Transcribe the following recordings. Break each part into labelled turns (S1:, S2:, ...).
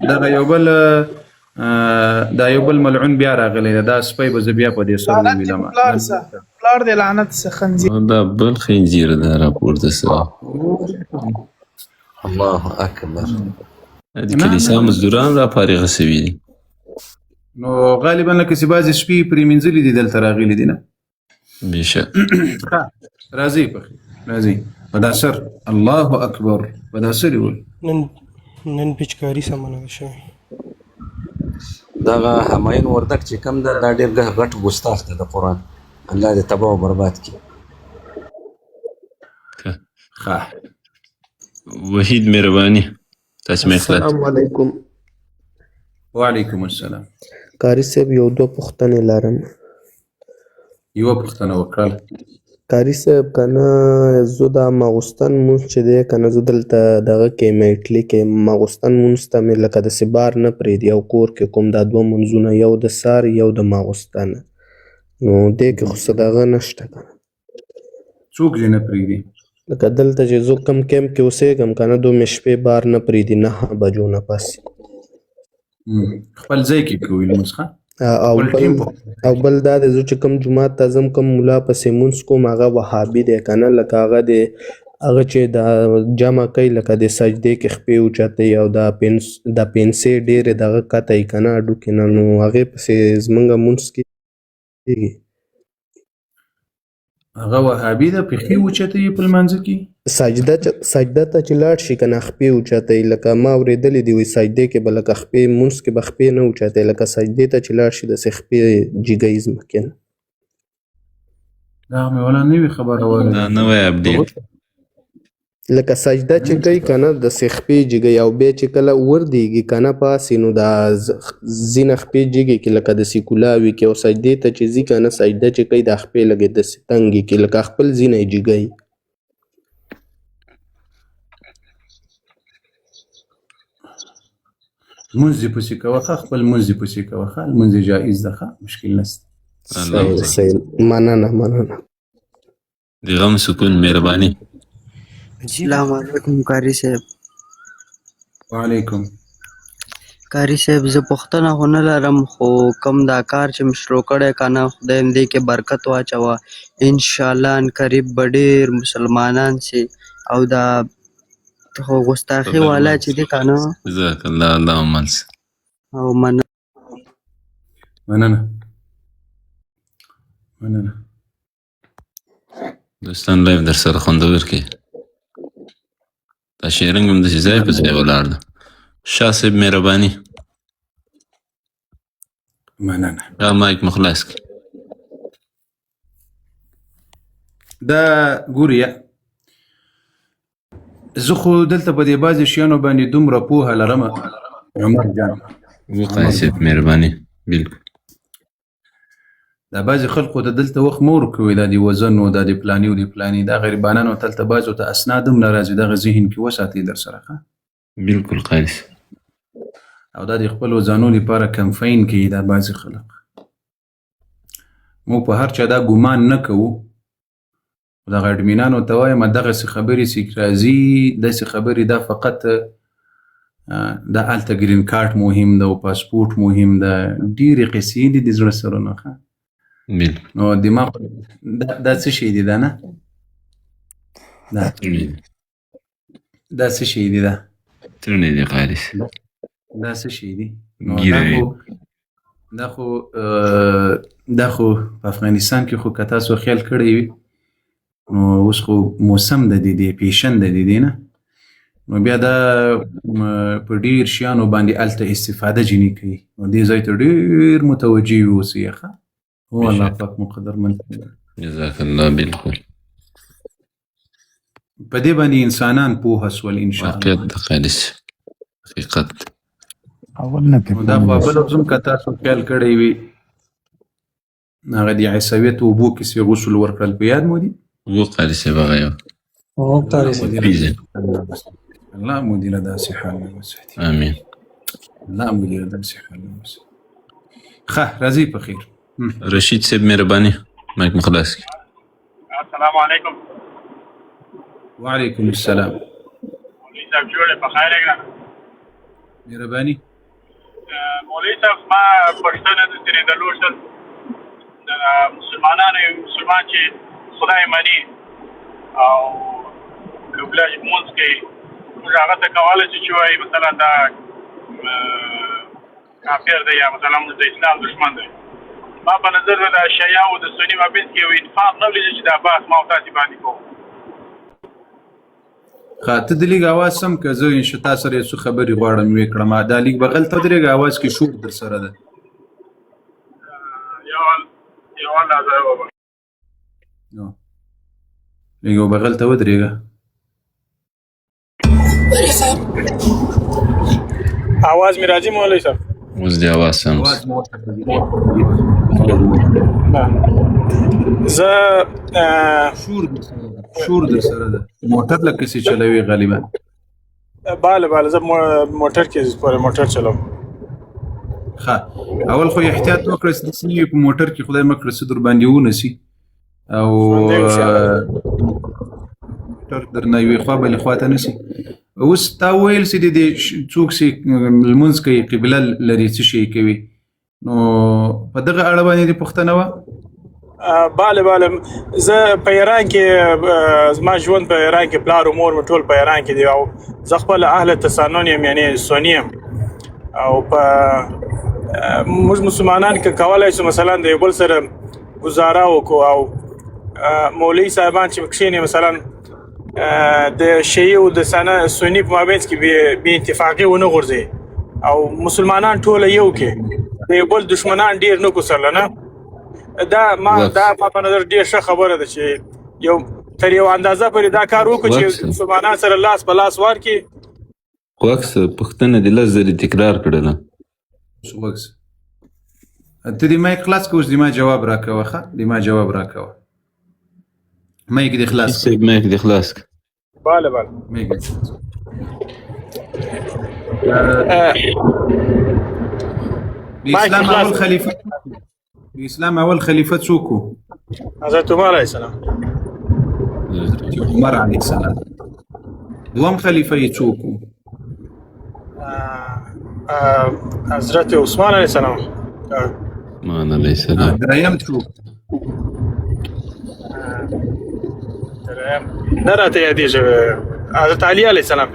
S1: دغه یو بل دا یو بل ملعون بیا راغلی ده، دا سپی به زه بیا په دې سر
S2: لعنت دې
S1: وویلم.
S2: په پلار سه، پلار دې لعنت سه خنزیر.
S3: دا بل خنزیر ده راپورته سوی.
S4: الله اکبر.
S3: د کلیسا مزدوران را فارغه سوي دي.
S1: نو غالبا لکه چې بعضې سپي پرې مینځلي دي، دلته راغلي دي نه؟
S3: بېشک.
S1: راځئ پخې راځئ په دا سر، الله اکبر، په دا سر یې ول.
S5: نن پیچکاري سمه نه ده شوې.
S4: دغه همایون وردک چې کوم ده، دا ډېر غټ ګستاخ ده د قرآن. الله دې تباه او برباد کړي.
S1: ښه.
S3: وحید مهرباني، تاسو مې خلاص.
S6: السلام علیکم.
S1: وعلیکم السلام.
S6: قاري صاحب، یو دوه پوښتنې لرم.
S1: یوه پوښتنه وکړه.
S6: قاري صاحب، که نه زه دا ماغوستن مونځ چې دی که نه، زه دلته دغه کې یم، اټلي کې یم، ماغوستن مونځ ته مې لکه داسې بار نه پرېږدي او کور کې کوم دا دوه مونځونه، یو د سهار یو د ماغوستن، نو دې کې خو څه دغه نشته که نه؟
S1: څوک دې نه پرېږدي؟
S6: لکه دلته چې زه کوم کیمپ کې اوسېږم که نه، دوی مې شپې بار نه پرېږدي 9 بجو نه پس.
S1: خپل ځای کې کوي لمونځ، ښه؟
S6: او
S1: خپل
S6: بل
S1: ټیم په
S6: او بل دا دی، زه چې کوم جومات ته ځم، کوم ملا پسې مونځ کوم، هغه وهابي دی که نه، لکه هغه دی، هغه چې دا جمع کوي لکه د سجدې کې خپې اوچتوي او دا دا پنسې ډېرې دغه کته یې که نه، هډوکي نه، نو هغې پسې زمونږ مونځ کېږي.
S1: هغه وهابي ده، پښې اوچتوي په لمانځه کې؟
S6: سجده ته چې لاړ شي که نه، خپې اوچتوي، لکه ما اورېدلي دي، وایي سجدې کې به لکه خپې، مونځ کې به خپې نه اوچتوي، لکه سجدې ته چې لاړ شي داسې خپې جګوي ځمکې نه.
S1: دا مې ولا نوې خبره واورېده.
S3: دا نوی اپډیټ.
S6: لکه سجده چې کوي که نه، داسې خپې جګوي، او بیا چې کله وردېږي که نه پاسې، نو دا ځینه خپې جګې کړي لکه داسې کولاوي کړي، او سجدې ته چې ځي که نه، سجده چې کوي دا خپې لږې داسې تنګې کړي، لکه خپل ځینه یې جګوي.
S1: لمونځ دې پسې کوه، ښه، خپل لمونځ دې پسې کوه، ښه، لمونځ دې جایز ده، ښه، مشکل نشته.
S3: الله
S6: صحیح صحیح، مننه مننه.
S3: د غم سکون، مهرباني.
S7: السلام علیکم قاری صاحب.
S1: وعلیکم.
S7: قاری صاحب، زه پوښتنه خو نه لرم، خو کوم دا کار چې مې شروع کړی که نه، خدای دې کې برکت واچوه، انشاءالله ان قریب به ډېر مسلمانان سي، او دا خو ګستاخي والا چې دی که نه.
S3: جزاک الله، الله مل سه.
S7: او مننه.
S1: مننه مننه.
S3: دوستان live در سره خوندور کې. دا sharing هم داسې ځای په ځای ولاړ ده. شاه صاحب مهرباني.
S1: مننه.
S3: دا مایک مو خلاص کړئ.
S1: دا ګوریا، زه خو دلته په دې بعضې شیانو باندې دومره پوهه لرم عمر جان.
S3: وقایع صاحب مهرباني، بالکل.
S1: دا بعضې خلکو ته دلته وخت مه ورکوئ، دا د وزن او دا د پلاني او د پلاني، دا غریبانانو ته دلته بعضو ته اسناد هم نه راځي، دغه ذهن کې وساتئ در سره، ښه؟
S3: بالکل قاري صاحب.
S1: او دا د خپلو ځانو لپاره کمپاین کوي دا بعضې خلک. موږ په هر چا دا ګمان نه کوو، دغه اډمینانو ته وایم دغسې خبرې چې راځي، داسې خبرې دا فقط دا هلته green card مهم ده او پاسپورټ مهم ده، ډېرې قصې دي د زړه سرونه، ښه؟
S3: بالکل.
S1: نو دماغ دا څه شی دی دا نه؟ دا دا څه شی دی دا؟
S3: ترنې دی قاري صاحب.
S1: دا څه شی دی؟ نو
S3: ږیره
S1: دا
S3: یې.
S1: خو، دا خو، دا خو په افغانستان کې خو که تاسو خیال کړی وي، نو اوس خو موسم د دې دی، پیشن د دې دی نه، نو بیا دا په ډېر شیانو باندې هلته استفاده جینې کوي، نو دې ځای ته ډېر متوجه اوسئ، ښه؟ هو الله پاک مقدرمن.
S3: جزاک الله. بالکل.
S1: په دې باندې انسانان پوه سول ان شاء الله.
S3: واقعیت د قاري صاحب حقیقت.
S8: اول نه
S1: نو دا خو بل ورځ هم که تاسو خیال کړی وي، هغه د عیسویت اوبو کې څه غسل ورکړل، په یاد مو دي؟
S3: وو قاري صاحب، هغه یو.
S9: هو قاري صاحب.
S3: پیژن.
S1: الله مو دې له داسې حال نه وساتي.
S3: امین.
S1: الله مو دې له داسې حال نه وساتي. ښه، راځئ په خیر.
S3: رشید صاحب مهرباني، مایک مو خلاص کړئ.
S10: السلام علیکم.
S1: وعلیکم السلام.
S10: مولوي صاحب جوړ په خیر یې ګرانه؟
S1: مهرباني.
S10: مولوي صاحب، ما پوښتنه د ترې درلوده. د مسلمانانو یو مسلمان چې خدای مني او قبله لمونځ کوي، موږ هغه ته کولی شو چې وایي مثلا دا کافر دی یا مثلا موږ د اسلام دښمن دی؟ ما په نظر د شیعه او د سني مابین کې یو اتفاق نه لیدل چې دا بحث ما او تاسې باندې کوو.
S1: ښه، ته د لیږ اواز سم که، زه انشا تا سره یو څه خبرې غواړم وې کړم. دا لیږ بغل ته ودرېږه، اواز کې شور در سره ده.
S10: یو لحظه وبخښئ.
S1: لږ یو بغل ته ودرېږه.
S2: اواز مې راځي مولوي صاحب؟
S3: اوس دې اواز سم
S1: اواز
S3: سو.
S1: مو ورته.
S2: زه
S1: شور در سره ده، شور در سره ده، موټر لکه چې چلوي غالبا.
S2: باله باله، زه موټر کې پورې موټر چلوم.
S1: ښه، اول خو احتیاط وکړه چې داسې نه وي په موټر کې خدای مه کړه څه در باندې ونسي او
S2: ژوندی اوسې.
S1: موټر درنه یوې خوا بلې خوا ته نسي. اوس تا ویل چې د دې څوک چې لمونځ کوي، قبله لري، څه شي کوي، نو په دغه اړه باندې دې پوښتنه وه؟
S2: باله باله، زه په ایران کې، زما ژوند په ایران کې، پلار او مور مې ټول په ایران کې دي او زه خپل اهل تسنن یم، یعنی سني یم. او په موږ مسلمانان که کولای شو مثلا د یو بل سره گزاره وکړو او مولوي صاحبان چې کښیني، مثلا د شیعه او د سني په مابین کې بې اتفاقي ونه غورځي او مسلمانان ټول یو کې د یو بل دشمنان ډیر نه کو سره نه. دا ما دا ما په نظر ډیر ښه خبره ده چې یو تر یو اندازه پورې دا کار وکړو چې مسلمانان سره لاس په لاس ورکړي.
S3: غوږ شه، پوښتنه دې 10 ځلې تکرار کړله.
S1: غوږ شه، ته دې مایک خلاص که، اوس دې ما جواب راکوه. ښه، دې ما جواب راکوه، مایک دې خلاص کړه.
S3: صاحب، مایک دې خلاص کړه.
S2: باله باله.
S1: مایک دې خلاص کړه. د
S2: مایک
S1: اسلام
S2: خلاص
S1: اول خلیفه، د اسلام اول خلیفه څوک و؟
S2: حضرت عمر علیه السلام.
S1: حضرت عمر علیه السلام. دوم خلیفه یې څوک و؟
S2: حضرت عثمان علیه السلام.
S3: عثمان علیه السلام.
S1: دریم څوک؟
S2: دریم نه راته یادېږي، حضرت علي علیه السلام.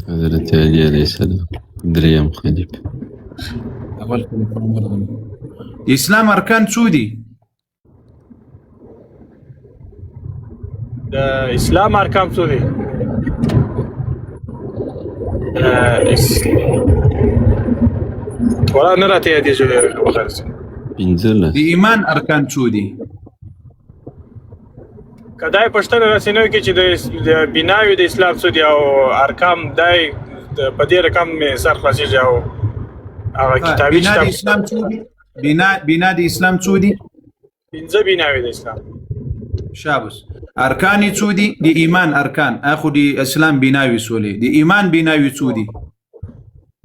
S3: حضرت علي علیه السلام دریم خلیفه.
S1: اول خلیفه عمر دی. د اسلام ارکان څو دي؟
S2: د اسلام ارکان څو دي؟ ولا نه راته یادېږي، وخیر.
S3: 15.
S1: د ایمان ارکان څو دي؟
S2: کدای پښتنه رسینو کې چې د بناوی د اسلام څه دي او ارکان دای په دې رقم مې سر خلاصیږي او هغه کتابي
S1: بنا د اسلام څو دي؟ بنا د اسلام څو دي؟
S2: پنځه بناوی د اسلام.
S1: شابس، ارکان یې څو دي؟ د ایمان ارکان، اخو د اسلام بناوي سولې، د ایمان بناوي څو دي؟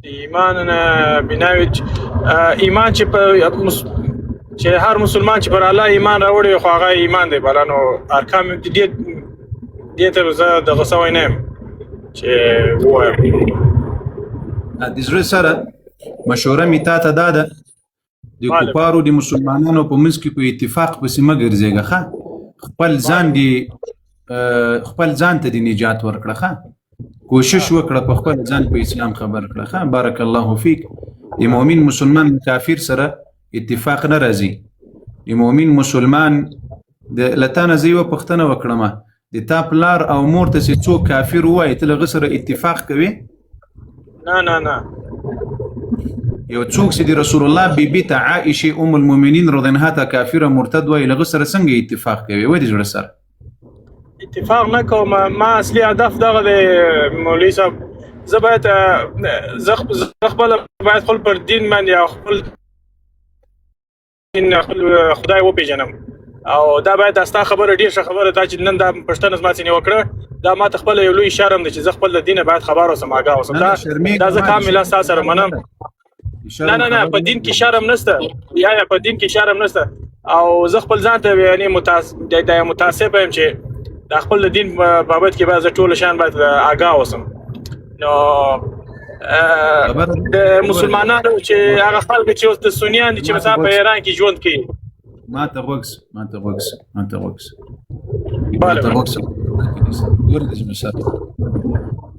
S2: د ایمان نه بناوی، ایمان چې په چې هر مسلمان چې پر الله ایمان راوړي خو هغه ایمان دی بلا، نو ارکان دې ته زه دغه سوی نه یم چې ووایم.
S1: د زړه سره مشوره مې تا ته دا ده، د کفارو د مسلمانانو په منځ کې په اتفاق پسې مه ګرځېږه. ښه، خپل ځان دی، خپل ځان ته د نجات ورکړه. ښه، کوشش وکړه، په خپل ځان په اسلام خبر کړه. ښه، بارک الله فیک. د مؤمن مسلمان کافر سره اتفاق نه راځي. د مؤمن مسلمان د لتا نه زه یوه پوښتنه وکړم، د تا پلار او مور ته چې څوک کافر ووایي، ته له هغه سره اتفاق کوې؟
S2: نه نه نه.
S1: یو څوک چې د رسول الله بیبي ته، عائشه ام المؤمنین رضی الله عنها ته کافر او مرتد وایي، له هغه سره څنګه اتفاق کوي؟ ودې زړه سره
S2: اتفاق نه کوم. ما اصلي هدف دغه دی مولوي صاحب، زه باید زه خپل باید خپل پر دین باندې او خپل دین خپل خدای وپېژنم او دا باید ستا خبره ډېر ښه خبره ده چې نن دا پوښتنه زما څخه وکړه. دا ما ته خپل یو لوی شرم دی چې زه خپل د دینه باید خبر اوسم، آګاه اوسم. دا زه کاملا ستا سره منم. نه نه نه، په دین کې شرم نشته، یا یا په دین کې شرم نشته او زه خپل ځان ته یعنی متاسف یم چې د خپل دین بابت کې باید زه ټول شان باید آګاه اوسم. نو د مسلمانانو چې هغه خلک چې اوس د سنیان دي چې مثلا په ایران کې ژوند کوي.
S1: ما ته غوږ شه، ما ته غوږ شه، ما ته غوږ شه، ما ته غوږ شه. ګوره د مثال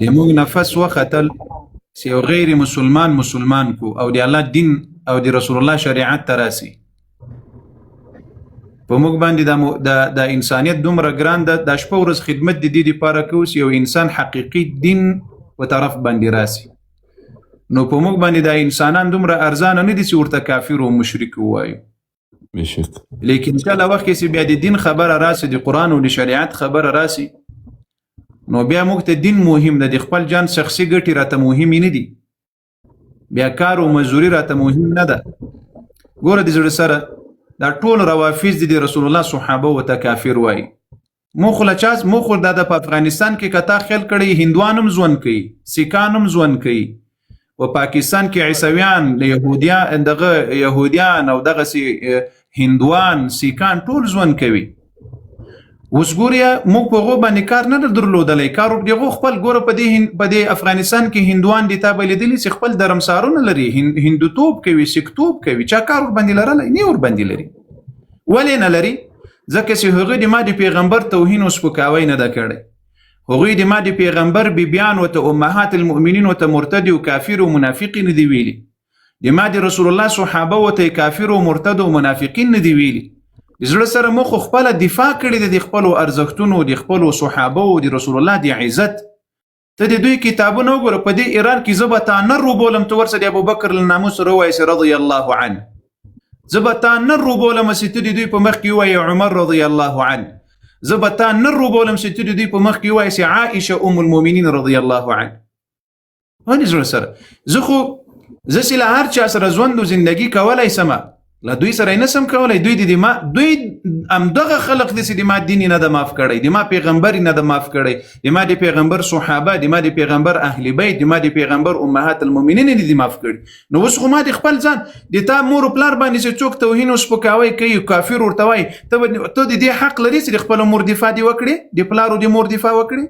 S1: د موږ نفس وختل چې یو غیر مسلمان مسلمان کو او د الله دین او د رسول الله شریعت ته راسي، په موږ باندې د د انسانیت دومره ګران ده، د شپه ورځ خدمت د دې لپاره کوو چې یو انسان حقیقي دین په طرف باندې راسي. نو په موږ باندې دا انسانان دومره ارزانه نه دي چې ورته کافر او مشرک ووایو.
S3: بشک.
S1: لیکن کله وخت کې چې بیا د دین خبره راسي، د قرآن او د شریعت خبره راسي، نو بیا موږ ته دین مهم ده، د خپل جان شخصي ګټې راته مهمې نه دي، بیا کار او مزدوري راته مهم نه ده. ګوره د زړه سره دا ټول روافض دي، د رسول الله صحابه ورته کافر وایي. مو خو له چا مو خو دا د په افغانستان کې که تا خیال کړی هندوان هم ژوند کوي، سیکان هم ژوند کوي، په پاکستان کې عیسویان، یهودیان، دغه یهودیان او دغسې هندوان، سیکان ټول ژوند کوي. اوس ګوریا موږ په هغو باندې کار نه درلودلی، کار د هغو خپل ګوره په دې افغانستان کې هندوان دي، تا به لیدلي چې خپل درمسارونه لري، هندوتوب کوي، سیکتوب کوي، چا کار ورباندې لرلی نه ورباندې لري. ولې نه لري؟ ځکه چې هغوی د ما د پیغمبر توهین او سپکاوی نه ده کړی، هغوی د ما د پیغمبر بیبیان ورته امهات المؤمنین ورته مرتد او کافر او منافق نه دي ویلي، د ما د رسول الله صحابه ورته کافر او مرتد او منافقین نه دي ویلي. د زړه سره مو خو خپله دفاع کړې ده د خپلو ارزښتونو، د خپلو صحابو، د رسول الله د عزت. ته د دوی کتابونه وګوره، په دې ایران کې زه به تا نر وبولم، ته ورسه د ابوبکر له ناموس سره ووایې چې رضی الله عنه، زه به تا نر وبولم چې ته د دوی په مخ کې ووایې عمر رضی الله عنه، زه به تا نر وبولم چې ته د دوی په مخ کې ووایې چې عائشه ام المؤمنین رضی الله عنه. ونې زړه سره زه خو زه چې له هر چا سره ژوند او زندګي کولی سم، له دوی سره یې نه سم کولی. دوی د ما دوی همدغه خلق دي چې د ما دین یې نه ده معاف کړی، د ما پیغمبر یې نه ده معاف کړی، د ما د پیغمبر صحابه، د ما د پیغمبر اهل بیت، د ما د پیغمبر امهات المؤمنین یې نه دي معاف کړي. نو اوس خو ما د خپل ځان د تا مور او پلار باندې چې څوک توهین او سپکاوی کوي، کافر ورته وایي، ته د دې حق لرې چې د خپل مور دفاع دې وکړې، د پلار او د مور دفاع وکړې؟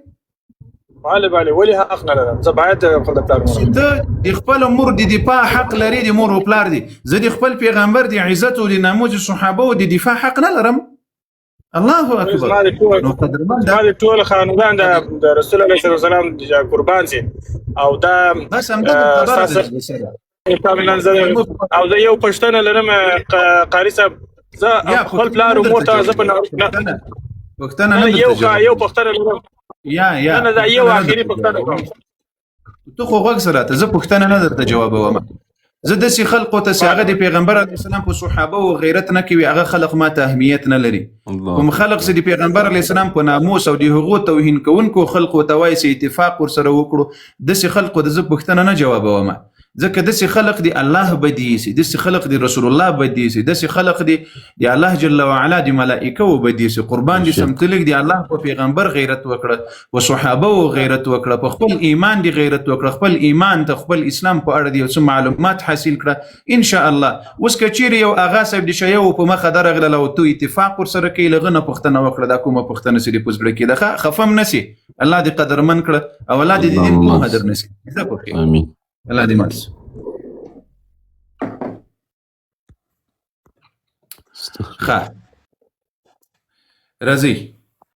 S2: بله بله، ولې حق نه لرم؟ زه باید خپل پلار مور
S1: ته د خپل مور د دفاع حق لرې، د مور او پلار دی. زه د خپل پیغمبر د عزت او د ناموس صحابه او د دفاع حق نه لرم. الله اکبر. نو قدرمن
S2: زما د ټول خاندان د رسول الله صلی الله علیه وسلم قربان سي. او دا
S1: بس همدغه خبره ده.
S2: او زه یو پوښتنه لرم قاري صاحب، زه خپل پلار او مور ته زه په
S1: پوښتنه نه
S2: یو یو پوښتنه لرم.
S1: یا یا
S2: نه دا یو اخري پوښتنه کوم.
S1: ته خو غوږ سره ته، زه پوښتنه نه درته جوابوم. زه داسې خلقو ته چې هغه د پیغمبر علیه السلام په صحابه او غیرت نه کوي، هغه خلق ما ته اهمیت نه لري. کوم خلق چې د پیغمبر علیه السلام په ناموس او د هغو توهین کوونکو خلقو ته وایي چې اتفاق ورسره وکړو، داسې خلقو ته زه پوښتنه نه جوابوم. ځکه داسې خلق دی الله بدی سي، داسې خلق دی رسول الله بدی سي، داسې خلق دی د الله جل وعلا د ملائکه و بدی سي. قربان دي سم تلک دی الله په پیغمبر غیرت وکړه، په صحابه و غیرت وکړه، په خپل ایمان دی غیرت وکړه، خپل ایمان ته خپل اسلام په اړه دی یو څه معلومات حاصل کړه ان شاء الله. اوس که چیرې یو اغا صاحب د شیعه په مخه درغلل او تو اتفاق ورسره کوي، له هغه نه پوښتنه وکړه، دا کومه پوښتنه چې دې په زړه کې ده، خفه هم نه سي. الله دې قدرمن کړه او الله دې د دین پوهه در نصیب کړي.
S3: آمین.
S1: الله دې مل. ښه راځئ.